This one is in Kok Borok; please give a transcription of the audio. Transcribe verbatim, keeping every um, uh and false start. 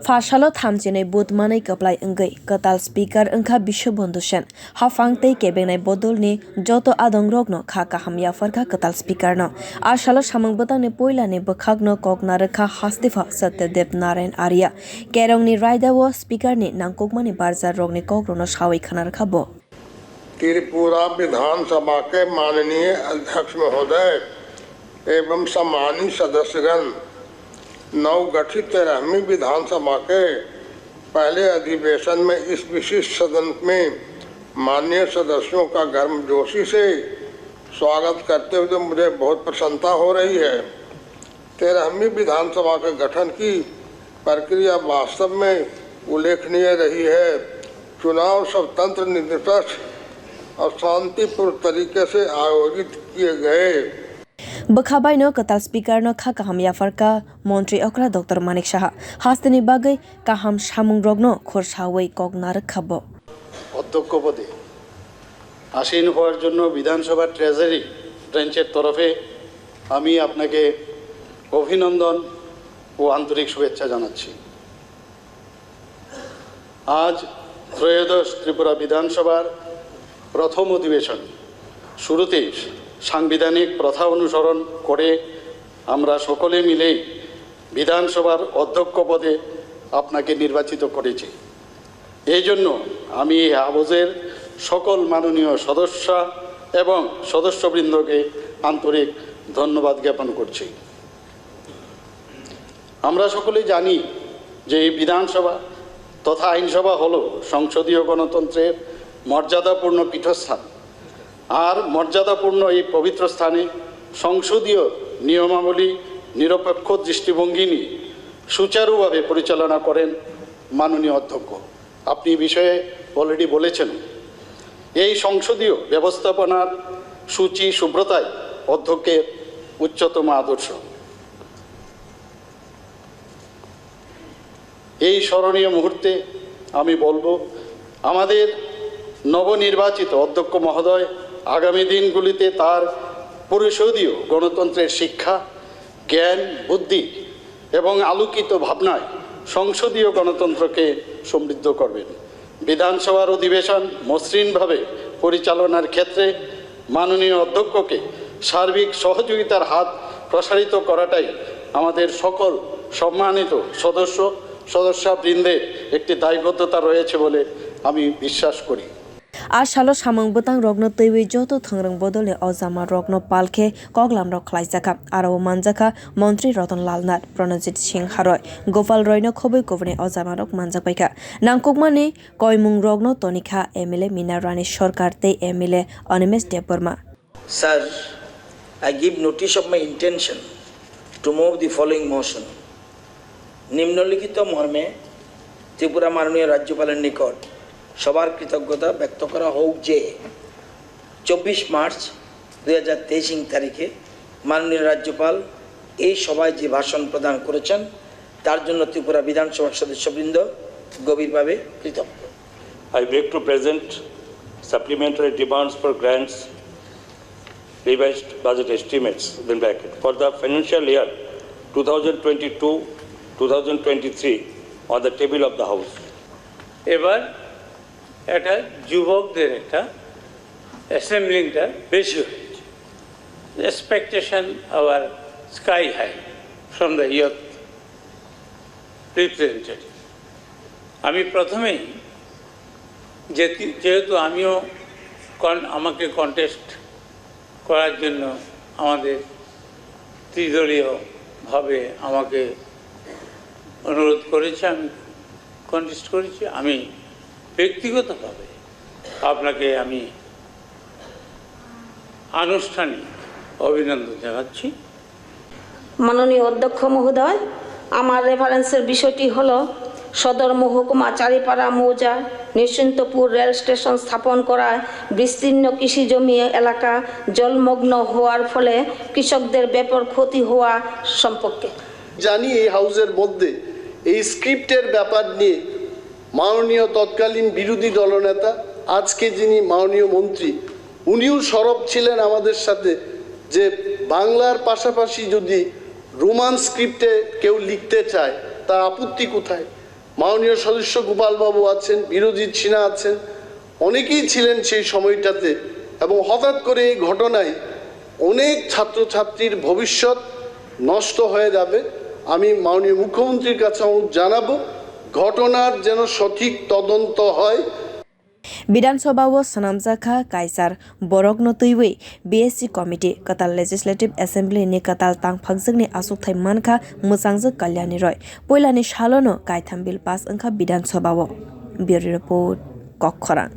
Phasalo thamchinwi vote manwi kwplai wngwi kwtal speaker wngkha Biswabandhu Sen. Haphang tei kebengnai bodolni joto adongrokno kha kaham yapharkha kwtal speakerno. A salo samung bwtangni puilani bwkhakno kok narwkha hastepha Satyadev Narayan Arya. Kerongni raidao speakerni nangkukmani barjarrokni kokrokno sawi khwnarwkha bo. Tripura विधानसभा के माननीय अध्यक्ष महोदय एवं सम्मानित सदस्यगण, नवगठित तेरहवीं विधानसभा के पहले अधिवेशन में इस विशिष्ट सदन में माननीय सदस्यों का गर्मजोशी से स्वागत करते हुए मुझे बहुत प्रसन्नता हो रही है। तेरहवीं विधानसभा के गठन की प्रक्रिया वास्तव में उल्लेखनीय रही है। चुनाव स्वतंत्र, निष्पक्ष और शांतिपूर्ण तरीके से आयोजित किए गए। Bwkha baino kwtal speakerno kha kaham yapharkha montri okra Doctor Manik Saha. Hasteni bagwi kaham samungrokno khorsawi kok narwkha bo. অধ্যক্ষ পদে আসীন হওয়ার জন্য বিধানসভা ট্রেজারি ব্রাঞ্চের তরফে আমি আপনাকে অভিনন্দন ও আন্তরিক শুভেচ্ছা জানাচ্ছি। আজ ত্রয়োদশ ত্রিপুরা বিধানসভার প্রথম অধিবেশন শুরুতে সাংবিধানিক প্রথা অনুসরণ করে আমরা সকলে মিলেই বিধানসভার অধ্যক্ষ পদে আপনাকে নির্বাচিত করেছি। এই জন্য আমি এই হাউজের সকল মাননীয় সদস্যা এবং সদস্যবৃন্দকে আন্তরিক ধন্যবাদ জ্ঞাপন করছি। আমরা সকলেই জানি যে এই বিধানসভা তথা আইনসভা হল সংসদীয় গণতন্ত্রের মর্যাদাপূর্ণ পীঠস্থান। আর মর্যাদাপূর্ণ এই পবিত্র স্থানে সংসদীয় নিয়মাবলী নিরপেক্ষ দৃষ্টিভঙ্গি নিয়ে সুচারুভাবে পরিচালনা করেন মাননীয় অধ্যক্ষ। আপনি এই বিষয়ে অলরেডি বলেছেন। এই সংসদীয় ব্যবস্থাপনার সূচি শুভ্রতাই অধ্যক্ষের উচ্চতম আদর্শ। এই স্মরণীয় মুহূর্তে আমি বলবো, আমাদের নবনির্বাচিত অধ্যক্ষ মহোদয় আগামী দিনগুলিতে তার পরিষদীয় গণতন্ত্রের শিক্ষা, জ্ঞান, বুদ্ধি এবং আলোকিত ভাবনায় সংসদীয় গণতন্ত্রকে সমৃদ্ধ করবেন। বিধানসভার অধিবেশন মসৃণভাবে পরিচালনার ক্ষেত্রে মাননীয় অধ্যক্ষকে সার্বিক সহযোগিতার হাত প্রসারিত করাটাই আমাদের সকল সম্মানিত সদস্য সদস্যাবৃন্দের একটি দায়বদ্ধতা রয়েছে বলে আমি বিশ্বাস করি। A salo samung bwtang rokno twiwi joto thwngrwng bodolni ojama rokno pal khe koklam rok khlaijakha. Aro o manjakha Montri Ratan Lal Nath, Pranajit Singh Haroi, Gopal Roy no khobwi kubuni ojama rok manjak paikha. Nangkukmani koimung rokno tonikha M L A Mina Rani Sarkar tei M L A Animesh Debbarma. Sir, I give notice of my intention to move the following motion. নিম্নলিখিত মর্মে ত্রিপুরা মাননীয় রাজ্যপালের নিকট সবার কৃতজ্ঞতা ব্যক্ত করা হোক যে চব্বিশ মার্চ দুই হাজার তেইশ ইং তারিখে মাননীয় রাজ্যপাল এই সভায় যে ভাষণ প্রদান করেছেন, তার জন্য ত্রিপুরা বিধানসভার সদস্যবৃন্দ গভীরভাবে কৃতজ্ঞ। I beg to present supplementary demands for grants, revised budget estimates, then bracket, for the financial year two thousand twenty-two, two thousand twenty-three on the table of the House. এবার একটা যুবকদের একটা অ্যাসেম্বলিংটা বেশি হয়েছে। Expectation our sky high from the youth representative. আমি প্রথমেই যেহেতু আমিও কন আমাকে কন্টেস্ট করার জন্য আমাদের ত্রিদলীয়ভাবে আমাকে অনুরোধ করেছে, আমি কন্টেস্ট করেছি। আমি ব্যক্তিগতভাবে আপনাকে আমি আনুষ্ঠানিক অভিনন্দন জানাচ্ছি। মাননীয় অধ্যক্ষ মহোদয়, আমার রেফারেন্সের বিষয়টি হলো সদর মহকুমা চারিপাড়া মৌজা নিশ্চিন্তপুর রেল স্টেশন স্থাপন করায় বিস্তীর্ণ কৃষি জমি এলাকা জলমগ্ন হওয়ার ফলে কৃষকদের ব্যাপক ক্ষতি হওয়া সম্পর্কে। জানি এই হাউজের মধ্যে এই স্ক্রিপ্টের ব্যাপার নিয়ে মাননীয় তৎকালীন বিরোধী দলনেতা, আজকে যিনি মাননীয় মন্ত্রী, উনিও সরব ছিলেন আমাদের সাথে যে বাংলার পাশাপাশি যদি রোমান স্ক্রিপ্টে কেউ লিখতে চায়, তার আপত্তি কোথায়? মাননীয় সদস্য গোপাল বাবু আছেন, বিরোধী সিনহা আছেন, অনেকেই ছিলেন সেই সময়টাতে। এবং হঠাৎ করে এই ঘটনায় অনেক ছাত্রছাত্রীর ভবিষ্যৎ নষ্ট হয়ে যাবে। আমি মাননীয় মুখ্যমন্ত্রীর কাছে অনুরোধ জানাবো, ঘটনার যেন সঠিক তদন্ত হয়। Bidhan Sabha o swnamjak kha kaisar borokno twiwi B S C committee, kwtal Legislative Assembly ni kwtal tangphakjwkni achukthai mankha mwchangjwk Kalyani Roy. Puilani salono kaitham bill pass wngkha Bidhan Sabha o. Bureau Report, Kokkhorang.